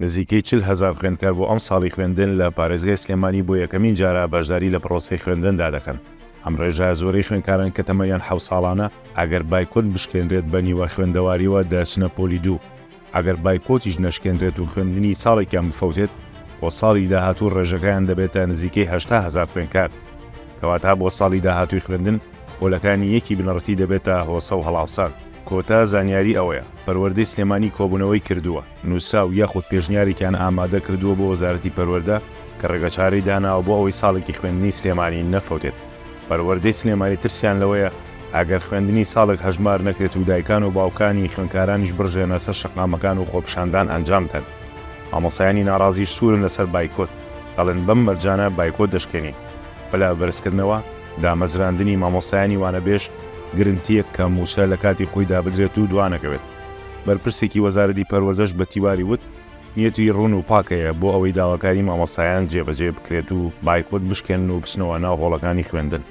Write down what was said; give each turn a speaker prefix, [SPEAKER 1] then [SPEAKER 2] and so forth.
[SPEAKER 1] نزیکەی 40 هەزار خوێندکار بۆ ئەمساڵی خوێندن لە پارێزگای سلێمانی بۆ یەکەمین جارە بەشداری لە پرۆسەی خوێندندا دەکەن. ئەم ڕێژە زۆرەی خوێندکاران کە تەمەنیان حەوت ساڵانە، ئەگەر بایکۆت بشکێنرێت بە نیوە خوێندەوارییەوە دەچنە پۆلی دوو، ئەگەر بایکۆتیش نەشکێنرێت و خوێندنی ساڵێکیان بفەوتێت، بۆ ساڵی داهاتوو ڕێژەکەیان دەبێتە نزیکەی 80 هەزار خوێندکار. کەواتە بۆ ساڵی داهاتووی خوێندن پۆلەکانی یەکی بنەڕەتی دەبێتە هۆسە و هەڵاوسان. کۆتا زانیاری ئەوەیە، پەروەردەی سلێمانی کۆبوونەوەی کردووە، نووسراو یاخود پێشنیارێکیان ئامادە کردووە بۆ وەزارەتی پەروەردە کە ڕێگەچارەی داناوە بۆ ئەوەی ساڵێکی خوێندنی سلێمانی نەفەوتێت. پەروەردەی سلێمانی ترسیان لەوەیە ئەگەر خوێندنی ساڵێک هەژمار نەکرێت و دایکان و باوکانی خوێندکارانیش بڕژێنە سەر شەقامەکان و خۆپیشاندان ئەنجام بدەن. مامۆستایانی ناڕازیش سوورن لەسەر بایکۆت، دەڵێن بەم مەرجانە بایکۆت دەشکێنین. پلە بەرزکردنەوە، دامەزراندنی مامۆستایانی وانەبێژ، گرنتییەک کە مووچە لە کاتی خۆیدا بدرێت و دوانەکەوێت. بەرپرسێکی وەزارەتی پەروەردەش بە تیواری وت، نیەتی ڕوون و پاک هەیە بۆ ئەوەی داواکاری مامۆستایان جێبەجێ بکرێت و بایکۆت بشکێنن و بچنەوە ناو هۆڵەکانی خوێندن.